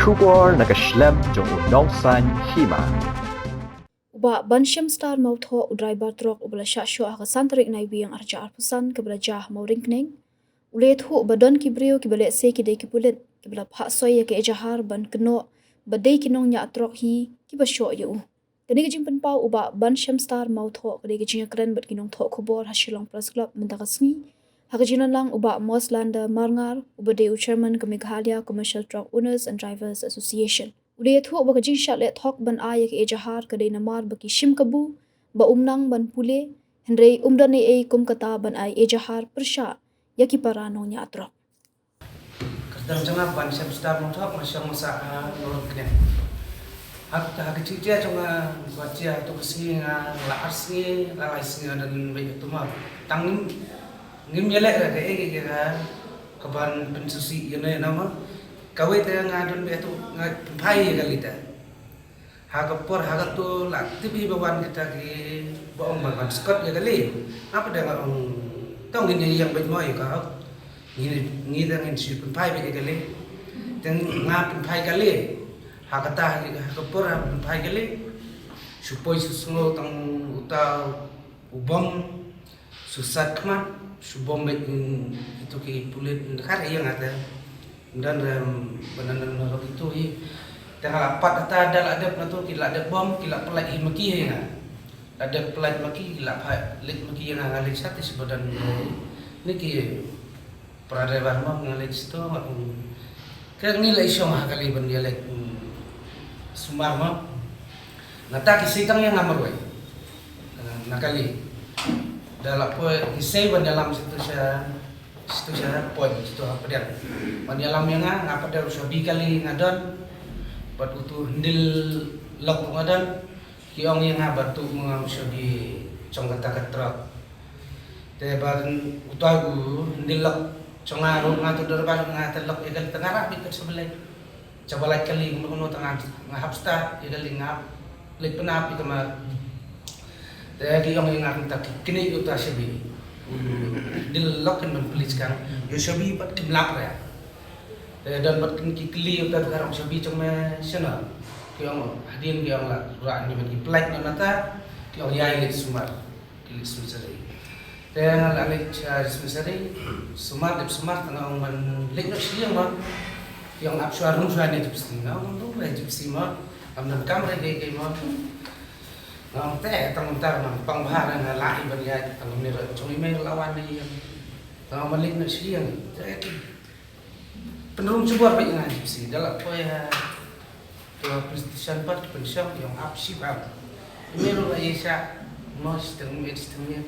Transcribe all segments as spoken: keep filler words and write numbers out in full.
Khubor na ka shlem jong u nongsan hima. U Bah Banshemstar Mawthoh, u driver truck uba la shah shoh ha ka san tarik Naiwieng arhajar arphew san, kaba la jia ha Mawryngkneng, u la ïathuh ba don ki briew kiba lehse ki dei ki pulit kiba la phah soi ïa ka ejahar ban kynnoh ba dei ki nongñiah truck hi kiba shoh ïa u. Kane ka jingpynpaw u Bah Banshemstar Mawthoh ka dei ka jingïakren bad ki nongthoh khubor ha Shillong Press Club mynta ka sngi, ha ka jingïalang u Bah Moslanda Marngar, uba dei u chairman ka Meghalaya Commercial Truck Owners and Drivers Association. U la ïathuh ba ka jingshah leh thok ban ai ïa ka ejahar ka dei namar ba ki shim kabu ba um nang ban pule, hynrei um don ei ei kum kata ban ai ejahar pyrshah ïa ki para nongñiah truck. Ka dang jong nga Banshemstar Mawthoh, nga shong masa ha Mawryngkneng. Ha ka, ha ka jingïathuh jong nga, nga kwah jia tu ka sngi, nga la ar sngi, la lai sngi nga don beit ha tu ma. Tang ngim, ngim ïaleh re ka ei ka, ka ban pynsngewsih ïa ne na ma. Kawei te nga don beit ha tu, nga pynphai ïa kali te. Ha ka por ha ka tu la tip hi ba wan kita ki ba ong ban, ban skot ïa kali. Nga pat nga ong tang ngin ïeng beit mo ïa ka. Ngi, ngi dang ngin shu pynphai beit ïa kali. Te nga pynphai kali. Ha kata, ha ka por ha pynphai kali. Shu poi shu sngew tang uta u bom. Shu sat khmat, shu bom beit, mm, itu ki pulit, mm, dkhar ïa nga te. Ym don re, mm, ba don, don, don itu hi. Te nga la pat ata da la dep na tu ki la dep bom, ki la pynlait hi ma ki ïa nga. La dep pynlait ma ki, ki la pynlait ma ki ïa nga, nga leit sha te shu ba don, eh, ni ki Para driver mo nga leit sha to, mm, ka ngi la i shong ha kali ban ïaleit, mm, sumar mo. Nangta ki sei tang ïa nga marwei. Na, na kali. Da la poi ki sei ban ïalam sha to sha, sha to sha poi sha to ha pdiang. Ban ïalam ïa nga, nga pat da u shabi kali nga don. Bad utu handle lock nga don. Ki ong ïa nga ba tu ma nga u shabi jong kata ka truck. Te ba utai u handle lock jong nga ruh nga tu, da ba nga te lock ïa kali, te nga rah beit ka sha balai. Sha balai kali, kumno kumno te nga, nga hap start ïa kali, nga hap leit pynap ïa ka ma. Te ki ong ïa nga kumta, ki kynnoh ïa uta shabi. Handle lock kan ban pynleit skang. Ïa u shabi pat kim lap re. Te don pat ki kylli ïa uta, ka ong shabi jong me shano. Ki ong hadien ki ong la rah ni ban ki plate na nata. Ki ong ïa leit sumar. Ki leit dispensary. Te nga la leit, ah, dispensary. Sumar, dep sumar, te nga ong ban leit noh sha ïing mo. Ki ong ap shuwa rung shuwa ne gypsy. Nga ong rung ne gypsy mo. Ym donkam re kaei kaei mo. Nga ong te tang mynta nga pang bha re, nga lah hi ban ïaid, tang mynne re jong i mei la wan ne ïing. Te nga ong ban leit noh sha ïing. Te ki pynrung shibor beit ïa nga gypsy, da la poi ha, to police station pat ki pynshong, ki ong ap shibam. Ïa me ruh la ïa shah, mo shiteng miet, shiteng miet.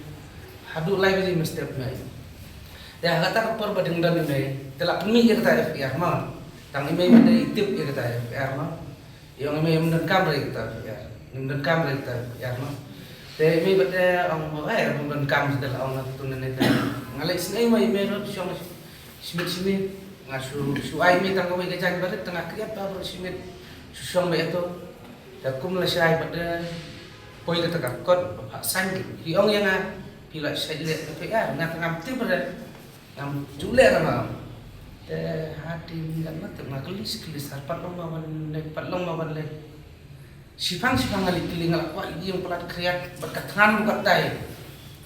Haduh lai baje mynstep mei. Te ha kata ka por ba dang don i mei, te la pynmih ïa kata F I R mo. Tang i mei mynta i tip ïa kata F I R mo. I ong i mei ym donkam re ïa kata F I R. Ym donkam re ïa kata F I R mo. Te i mei pat te ong mo, eh, ym donkam, te la ong na tu na ne te. Nga leit sngew mo i mei ruh shong Shimit shimit, nga shu, shu ai mei tang kawei ka jaiñ barit, tang nga kyiap ba barit shimit, shu shong beit ïa to. Te kum lashai pat de poi kata ka kot, ba phah sign ki. Ki ong ïa nga, phi la shait leh F I R, nga tang ngam tip re. Ngam ju leh re ma. Te hadien ngan ma tip nga kylli shi kylli sar, pat long ma ban leh, pat long ma ban leh. Shiphang shiphang nga leit kylli, nga la kwah leit ïing palat khriat bad ka thngan u katai.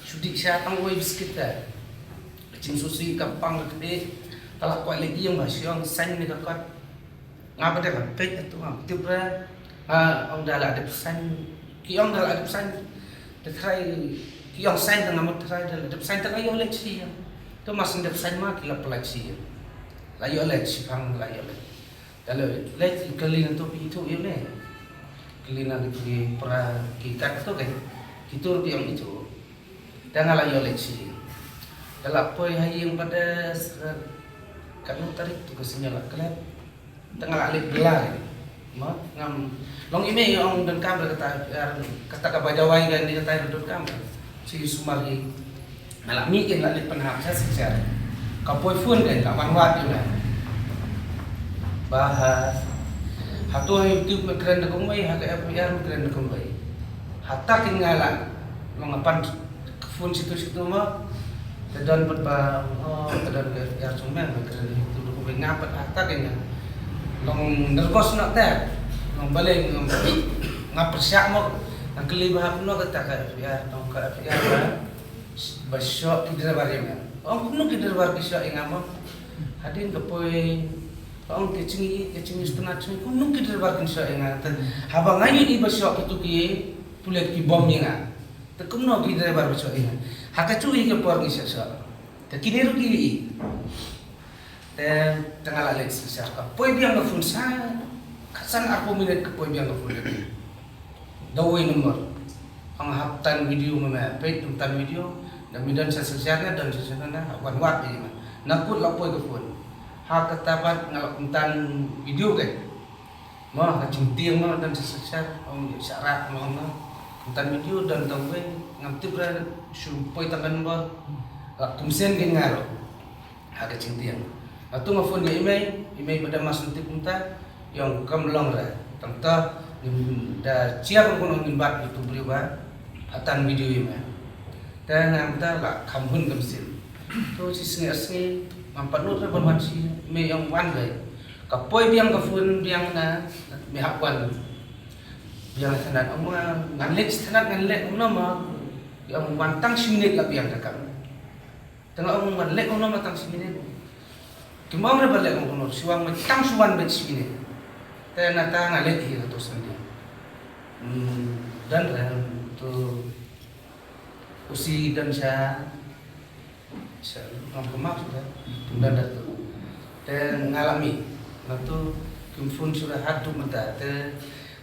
Shu dih sha tang wei biskit te. Ka jingsngewsih ka pang ka kdih. Nga la kwah leit ïing ba shu ong sign ne ka kot. Nga pat de nga peit ïa to, ngam tip re. Nga ong da la dep sign. Ki ong da la dep sign. Te trai ki ong sign, te nga mut trai da la dep sign, te nga ïoh leit sha ïing. To ma shu dep sign ma ki la pyllait sha ïing. La ïoh leit shiphang, la ïoh leit. Te la leit kylli na to, phi ithuh ïa une? Kylli na ki para ki kat to ka, ki tur ki ong ithuh. Te nga la ïoh leit sha ïing. Te la poi ha ïing pat de, eh, katno tarik to ka sngi la klet. Te nga la leit bylla. Ma ngam long i mei ong donkam re kata, eh, kata ka bai dawai ka ne kata donkam re. Shi sumar hi. Nga la mih ïa, la leit pynhap sha Silchar. Ka poi phone ka la wan wad ïa nga. Ba ha, hato ha YouTube me kren da kumwei, ha ka F I R me kren da kumwei. Hata kin nga la, ma nga pan ka phone shitu shitu ma. Te don pat ba, oh, te don ka F I R jong me, me kren da YouTube da kumwei, nga pat hata kin nga. Long nervous noh te. Long balei nga, nga pyrshah mo. Nga kylli ba hap noh kata ka F I R, long ka F I R ba, ba shoh ki driver ïa nga. Ong kumno ki driver ki shoh ïa nga mo. Hadien ka poi, ong ki chingi, ki chingi stunat chingi, kumno ki driver kin shoh ïa nga. Te haba nga ïohi ba shoh kitu ki pulit ki bom ïa nga. Te kumno ki driver ba shoh ïa nga. Ha ka chuhi ka por ki shoh shoh. Te kine ruh ki ïohi. Te, te nga la leit synshar ka poi biang ka phone sa, ka san arphew minit ka poi biang ka phone. Da wei number. Ong hap tan video ma me, peit dum tan video, da mi don sa synshar ne, don sa synshar ne, hap wan wad ïa me. Na kut la poi ka phone. Ha kata pat nga la kum tan video ke. Ma, ka jingtieng ma, don sa synshar, ong ïa shah rak ma ong na. Kum tan video, don tang wei, ngam tip ra, shu poi tang ka number. La kum send ke nga ruh. Ha ka jingtieng. Atu nga phone ïa i mei, i mei ba da mas nti kumta, ïong kam long re. Tang ta, ngim da chia kam kono ngim bat ïa tu briew ba, atan video ïa me. Te nga kumta la kham hun kam sim. Tu shi sngi ar sngi, ngam pat nud re ban wan shi, i mei ïong wan re. Ka poi biang ka phone biang na, me hap wan. Biang thanat ong ma, ngan leit thanat ngan leit ong na ma, ïong wan tang shi minit la biang ka kam. Te nga ong wan leh kumno ma tang shi minit. Kim ong re ba leh kumno, shu wan ma tang shu wan bad shi minit. Te nata nga leh hi kato Sunday. Hmm, don re tu usi don sha, sha ngam kemap sha. Don da tu. Te nga la mih. Nga tu kim phone shu da hat tu mynta. Te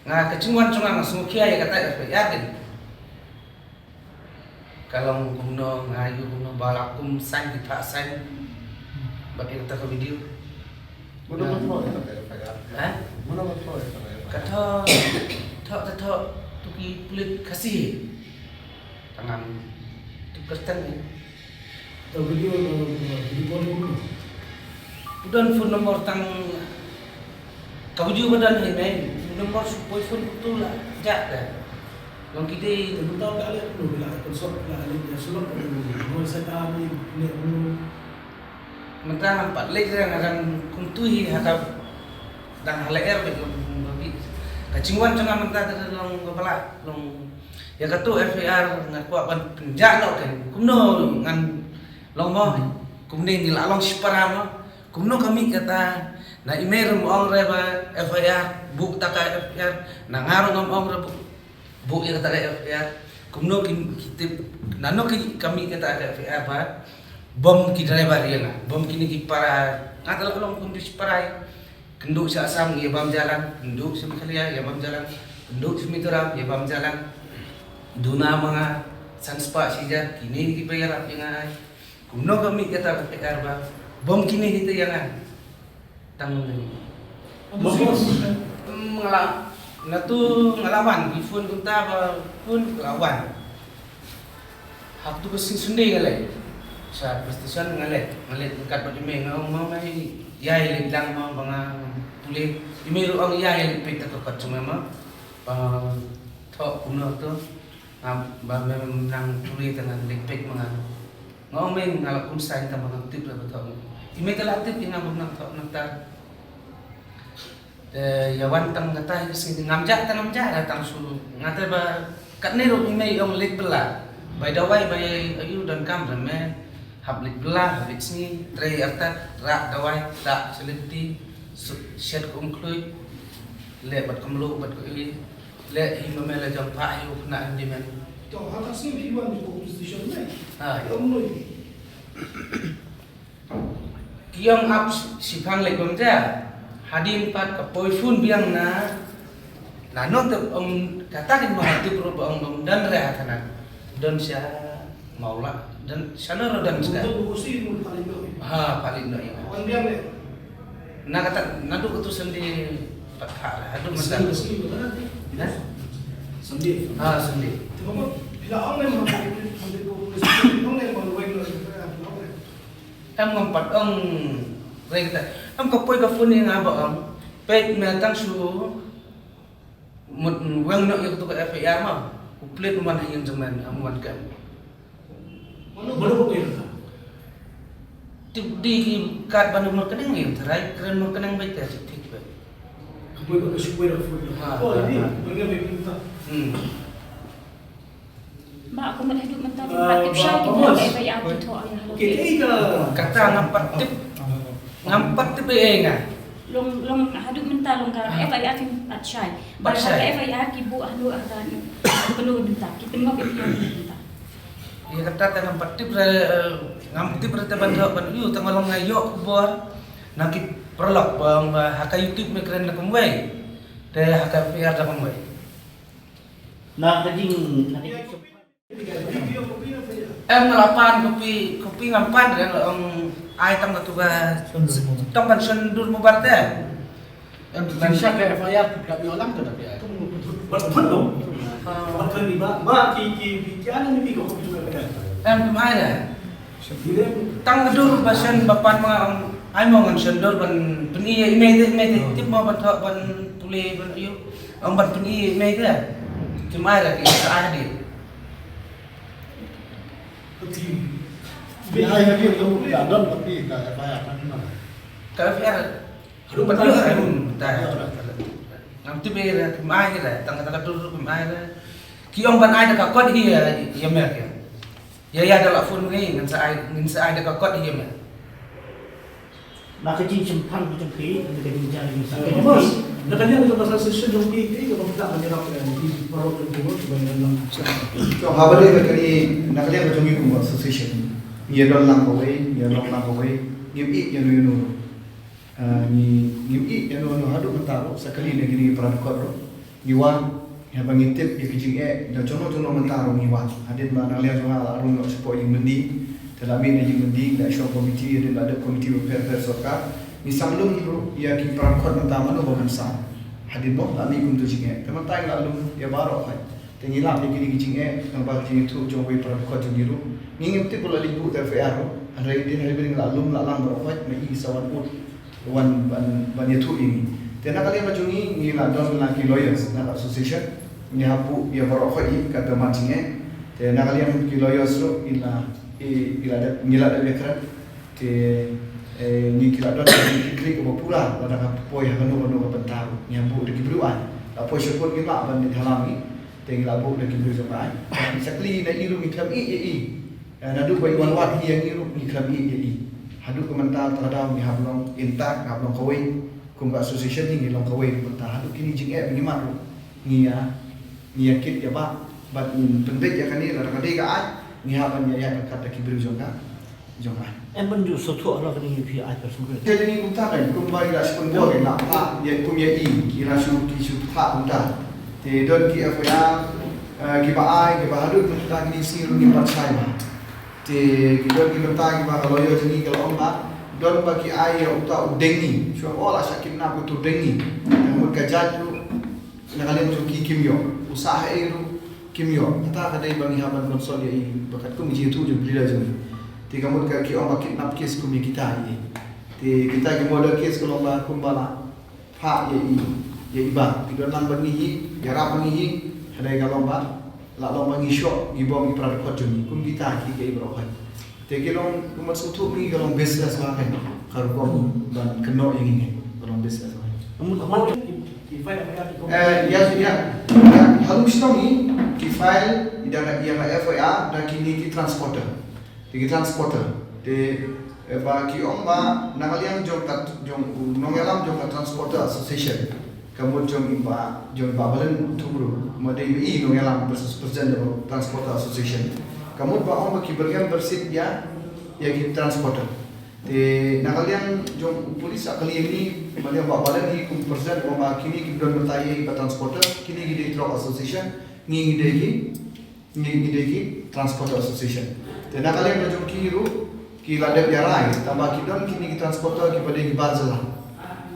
nga ka jingwan jong nga nga sngewkhia ïa kata ïa ka ïa ka. Ka long kumno nga ïoh kumno ba la kum sign ki phah sign. Bad ïa kata ka video. Mano ba thoh ïa kata ka F I R? Ha? Mano ba thoh ïa kata ka F I R? Ka thoh, thoh, ka thoh, tu ki pulit Khasi. Tang ngam tip kyrteng ïa. Ka video, uh, video call kumno? U don phone number tang ka video ba don hi mei. Phone number shu poi phone tu la jah te. Long ki dei. Te mynta ka leh kumno, ki la consult, ki la leh ïa shu long kumno, ngoi sa ka ni, ne kumno. Mynta ngam pat leh re, nga dang kumtu hi ha ka dang ha lyer beit long ba bit. Ka jingwan jong nga mynta ka long ba la long ïa katu F I R nga kwah ban pynjah noh ken. Kumno ngan long mo. Kumne ngi la long shipara mo. Kumno ka mih kata, na i mei ruh ym ong re ba F I R, buh kata ka F I R, na nga ruh ngam ong re buh, buh ïa kata ka F I R. Kumno ki, ki tip, nano ki, ka mih kata ka F I R ba bom ki driver ïa nga, bom kine ki para, nga te la long kum ki para. Kynduh sha Assam ïa bam jalan, kynduh sha Meghalaya ïa bam jalan, kynduh sha Mizoram ïa bam jalan. Duna ma nga, san spah shi hajar, kine ki ba ïarap ïa nga ai. Kumno ka mih kata ka F I R ba bom kine hi te ïa nga. Tang ni. Bom. Hmm, nga la, nga tu nga la wan, ki phone kumta ba phone nga la wan. Hap tu ka sngi Sunday nga leit. Sha police station nga leit, nga leit kat bad i mei nga ong ma, mei ïa leit lang ma ba nga pule. I mei ruh ong ïa leit peit ta ka kot jong me ma. Ba thoh kumno tu. Nga ba mem nang pule te ngan leit peit ma nga. Nga ong mei nga la kum sign tang ba ngam tip la ba thoh. I mei te la tip ïa nga ba nang thoh nangta. Te ïa wan tang kata hi ka sngi ngam jah te ngam jah tang shu nga te ba katne ruh i mei ong leit bylla. Bai dawai bai ayu donkam re me hap leit bylla hap leit sngi trei artat rah dawai rah sha lynti shet ka umkhluit leh bad ka mluh bad ka i. Leh hi ma me la jong phah hi u khynnah handyman. To ha ka sngi phi wan jong ka police station ne? Ha. Ïa um noi. Ki ong ap shiphang leh bam ja. Hadien pat ka poi phone biang na. Na no te ong kata kin ma tip ruh ba ong bam don re ha thana. Don sha Mawla dan shano ro dan ska. Untuk buku si mun paling doi. Ha, paling doi. Wan biang le. Na kata nadu katu sendiri pat ha. Aduh masa. Sendiri, sendiri, betul kan? Ha? Sendiri. Ha, sendiri. Cuma pun bila ong le mun paling doi, mun buku si ong le mun weng le. Em ngam pat ong re kata. Em ka poi ka phone ïa nga ba ong. Peit me tang shu. Mut weng noh ïa katu ka F I R ma. U plet u man ha ïing jong me, u man kem. Mano ba poi ïa kata? Tip di ki kat ban mut kane ngi tharai kren mut kane beit te thik thik beit. Wait, wait, wait, wait, wait. Ha, oh, ha, ini, ha. Bagi apa minta? Hmm. Ba, aku melihat hidup mentah di Ah, tempat ba, shai ba, kita bos. Ada apa ya, aku tahu ayah. Okey, jadi ke? Kata ngam pat tip. Ngam pat tip eh nga. Long, long haduh mentah long ka. Ah. F I R ki pat shai. Pat shai. Ba ka F I R ki bu anu ada ni. Penuh mentah. Kita ngop ini mentah. Ïa kata te ngam pat tip re, eh, ngam tip re te ban ïoh ban ïoh te nga long nga ïoh khubor na ki paralok ba, ba ha ka YouTube me kren na kumwei. Te ha ka F I R da kumwei. Na ka jing, na ka jing. Em nga la pan kopi, kopi ngam pan re nga ong ai tang ka tu ka tang ban shon dur mo bar te. Em tu sha ka F I R ka ïoh lang ka F I R. Wat pun dong. Wat kan ni ba, ba ki, ki, ki, ki ana ni ki ko ko tu ka. Em tu mai ya. Tang ka dur ba shen ba pan ma, em, ai mo ngan shen dur ban pyn-i ïa i mei de, i mei de tip mo ban thoh ban pule ban ïoh. Em ban pyn-i ïa i mei de. Tip mai la ki sa ai de. Bi ai ha ki tu ya don tapi ka F I R kan ma. Ka F I R. Haduh ban ïoh, haduh ban ïoh. Ngam tip ïa, mai ïa, tang kata ka dur mai ïa. Ki ong ban ai da ka kot hi ïa, ïa mer ïa. Ïa, ïa da la phone ngi, ngan sa ai, ngan sa ai da ka kot hi ïa mer. Na ka jingshemphang ka jong phi, na ka jingjar ngi sa. Eh, Thomas, na ka liang ka jong ka association jong phi, phi ka bang ta ban ïarap ïa ki paralok jong phi, ban ïarap lang. Jong haba dei ka ni, na ka liang ka jong ngi kum association. Ngi ïa don lang kawei, ngi ïa long lang kawei, ngim ïeh ïa no ïa no. Ah, ngi, ngim ïeh ïa no ïa no haduh mynta ruh, sa kali na kine ki para dkhot ruh. Ngi wan, haba ngi tip ïa ki jingeh, da jong no jong no mynta ruh ngi wan. Hadien ba na liang jong nga la rung noh shapoh ïing Myndi, te la mih na ïing Myndi, la shong komiti, hadien la dep komiti bapher bapher sorkar. Ngi sam lum ruh ïa ki para dkhot mynta mano ba mynsaw. Hadien ba la mih kumto jingeh. Te mynta ngi la lum ïa baroh khoit. Te ngi lap ïa kine ki jingeh, naba ka jingïathuh jong uwei u para dkhot jong ngi ruh. Ngi ngim tip ba la leit buh da F I R ruh. Hynrei hadien, hadien ngi la lum la lang baroh khoit, ma i sa wan ud, wan ban, ban ïathuh ïa ngi. Te na ka liang ka jong ngi, ngi la don la ki lawyers na ka association. Ngi hap buh ïa baroh khoit ïa ka dohmat jingeh. Te na ka liang ki lawyers ruh, i la, i, i la dep, ngi la dep ïakren. Te, eh, ngi ki la don ki klik ba pura, lada ka poi ha kano kano ka bynta ruh. Ngi hap buh da ki briew aiñ. La poi sha court ngim lah ban leit halor ngi. Te ngi la buh da ki briew jong ka aiñ. Sa kli na i ruh ngi khlem ïeh ïa i. Eh, naduh ba i wan wad hi ïa ngi ruh ngi khlem ïeh ïa i. Haduh ka mynta tang ka daw ngi hap long intact, hap long kawei. Kum ka association hi ngi long kawei mynta. Haduh kine jingeh ba ngi mad ruh ngi ïa, ngi ïa kit ïa ba, bad ngin pynbeit ïa kane lada ka dei ka aiñ ngi hap ban ïa ïaid ryngkat da ki briew jong ka, jong ka aiñ. Em ban ju sngewthuh halor kane phi ai ka sngewthuh. Te dei ngi kumta kan, kumba i la sngewthuh kan, la phah ïa kum ïa i, i la shu, ki shu phah kumta. Te don ki F I R, eh, kiba ai, kiba haduh mynta kine sngi ruh ngim pat shai ba. Te ki don ki bynta kiba ka lawyer jong ngi ka la ong ba don ba ki ai ïa uta u Dengi. Shu ong oh la shah kidnap uta u Dengi. Te mut ka judge ruh na ka liang jong ki kim ïoh. U sah haei ruh kim ïoh. Kata ka dei ba ngi hap ban consult ïa i ba katkum ka jingïathuh jong u pleader jong ngi. Te ka mut ka ki ong ba kidnap case kum ïa kita ïa i. Te kita ki murder case ka long ba kumba la phah ïa i, ïa i ba ki don lang bad ngi hi, ïarap bad ngi hi, hynrei ka long ba la long ba ngi shoh, ngi bom, ngi para dkhot jong ngi kum kita ki, ki baroh khoit. Te ki long, kumba sngewthuh ngi ka long baseless ba kan, ka rukom ban kynnoh ïa ngi ka long baseless ba. Eh, ïa, ïa, ïa, ha lum shnong ngi ki file ïa ka, ïa ka F I R da kine ki transporter. Te ki transporter. Te, eh, ba ki ong ba na ka liang jong ka, jong u nongïalam jong ka Transporter Association. Ka mut jong i Bah, jong i Bah Balen Thubru. Ma dei i nongïalam pres-, president jong Transporter Association. Ka mut ba ong ba ki byrngem byrsit ïa, ïa ki transporter. Te na ka liang jong u police a kali ïa ngi, ma dei Bah Balen hi kum president, ong ba kine ki don bynta ïa i ba transporter, kine ki dei truck association, ngi ngi dei ki Ngi, ngi dei ki Transporter Association. Te na ka liang ka jong ki ruh, ki la dep ïa rai, tangba ki don kine ki transporter kiba dei kiba jylla.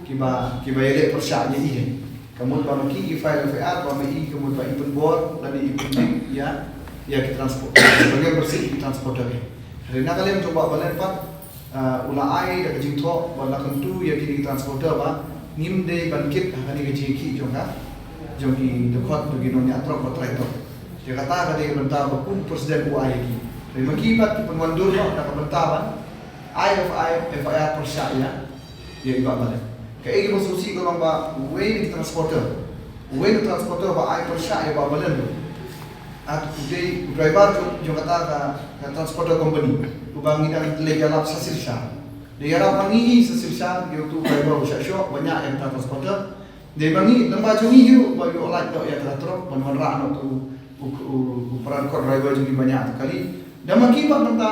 Kiba, kiba ïaleh pyrshah ïa i. Ka mut ba ma ki i file F I R, ba ma i ka mut ba i pynbor, lane i pyndik ïa, ïa ki transport-, ba ïa bersih ki transporter ki. Hynrei na ka liang jong Bah Balen pat, Ah, u la ai da ka jingthoh, ba la kyntu ïa kine ki transporter ba ngim dei ban kit ha kane ka jingïakhih jong ka, jong ki dkhot, jong ki nongñiah trok ba trai trok. Te kata ka dei ka bynta ba kum president u ai ïa ki. Te ma ki pat ki pynwandur noh da ka bynta ban ai F I R, F I R pyrshah ïa, ïa i Bah Balen. Kaei ba sngewsih ka long ba uwei na ki transporter, uwei na transporter ba ai pyrshah ïa Bah Balen, u dei u driver jong, jong kata ka, ka transporter company, uba ngi dang leit ïalap sa shisha. Dei ïarap ma ngi hi sa shisha ïa utu u driver u shah shoh ba ñiah ïa kata ka transporter. Dei ma ngi, nang ba jong ngi hi ruh ba ïoh lait noh ïa kata ka trok ban wanrah noh utu u, u, u, u para court driver jong ngi ba ñiah utu u kali. Da ma ki pat mynta,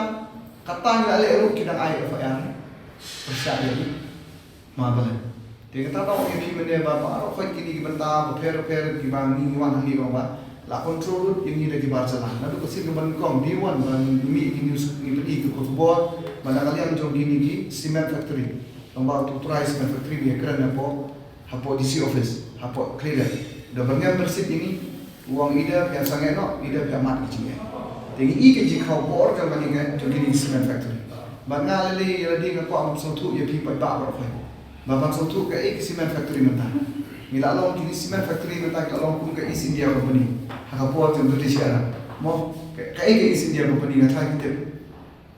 kata ngi la leh ruh ki dang ai F I R pyrshah ïa ngi. Ma Balen. Te kata ba ong ïa phi mynne ba baroh khoit kine ki bynta bapher bapher kiba ngi wan hangne, ong ba la control lut ïa ngi da ki bar jylla. Naduh ka sien kaba nyngkong, day one ba ngi mih ïa ki news, ngi pyni ïa ka khubor ba na ka liang jong kine ki cement factory, ong ba utu u trai cement factory ba ïakren hapoh, hapoh D C office, hapoh Khliehriat, da byrngem byrsit ïa ngi. U ong, ïa da phi ïa sangeh noh, ïa da phi ïa mad ki jingeh. Te ngi i ka jingkhaw bor jong kane ka, jong kine ki cement factory. Bad nga lei lei ïa lade nga kwah ban sngewthuh ïa phi paidbah baroh khoit. Ba ban sngewthuh kaei ka cement factory mynta. Ngi la long, kine cement factory mynta ki la long kum ka East India Company ha ka por jong British era. Mo, ka, kaei ka East India Company, nga tharai phi tip.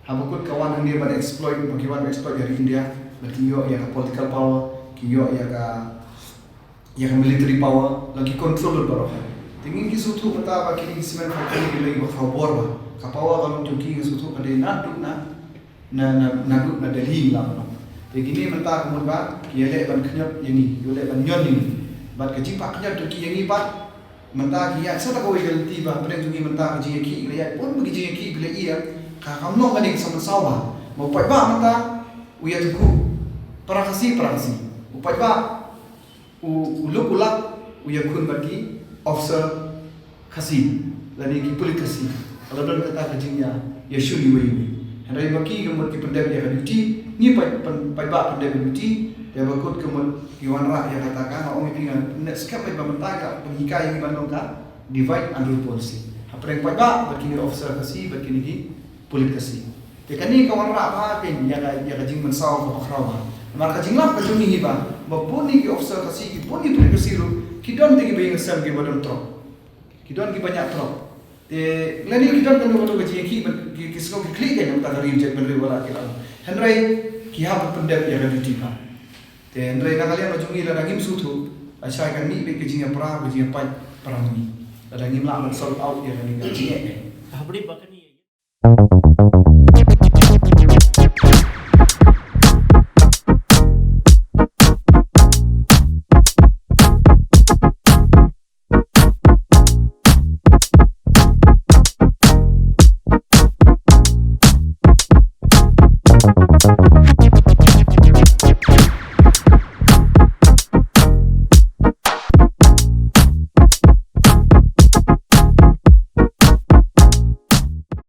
Haba kut ka wan hangne ban exploit, ba ki wan exploit ïa ri India, ba ki ïoh ïa ka political power, ki ïoh ïa ka, ïa ka military power, la ki control lut baroh. Te ngi sngewthuh mynta ba kine ki cement factory ki la ïoh ka power ba, ka power ka long jong ki, ngi sngewthuh ka dei naduh na, na, na, naduh na Delhi la ka long. Te kine mynta ka mut ba ki ïaleh ban khñiot ïa ngi, ïaleh ban ñion ïa ngi. Bad ka jingpah khñiot jong ki ïa ngi pat, mynta ki ïaid sa da kawei ka lynti ba pdeng jong ngi mynta ka jingïakhih, ki la ïaid bun ba ki jingïakhih, ki la ïa, ka kam long kane ka sa mynsaw ba, ba u paidbah mynta u ïatyngkhuh, para Khasi para Khasi. U paidbah u, u luk u lak u ïakhun bad ki officer Khasi lane ki pulit Khasi. Ka la don kata ka jingïa, ïashun iwei iwei. Hynrei ba ki ka mut ki pyndep ïa ka duty, ngi paid, pyn, paidbah pyndep ïa ka duty. Te ba kut ka mut ki wanrah ïa kata ka, nga ong ïa phi, nga ngeit skhem ba mynta ka pynhikai ïa ngi ban long ka divide and rule policy hapdeng paidbah bad kine officer Khasi bad kine ki pulit Khasi. Te kane ka wanrah bha kein ïa ka, ïa ka jingmynsaw kaba khraw bha. Namar ka jinglap ka jong ngi hi ba, ba bun ki officer Khasi, ki bun ki pulit Khasi ruh ki don tang kiba ïing sem kiba don trok. Ki don kiba ñiah trok. Te lane ki don kano kano ka jingïakhih, ki, ki sngew ki khlieh kein na ka bynta ka ri, jaitbynriew, wat la ki la. Hynrei ki hap ban pyndep ïa ka duty pat. Te hynrei na ka liang ka jong ngi, lada ngim sngewthuh, lashai kan mih beit ka jingïapra, ka jingïapait para ma ngi, lada ngim lah ban sort out ïa kane ka jingeh.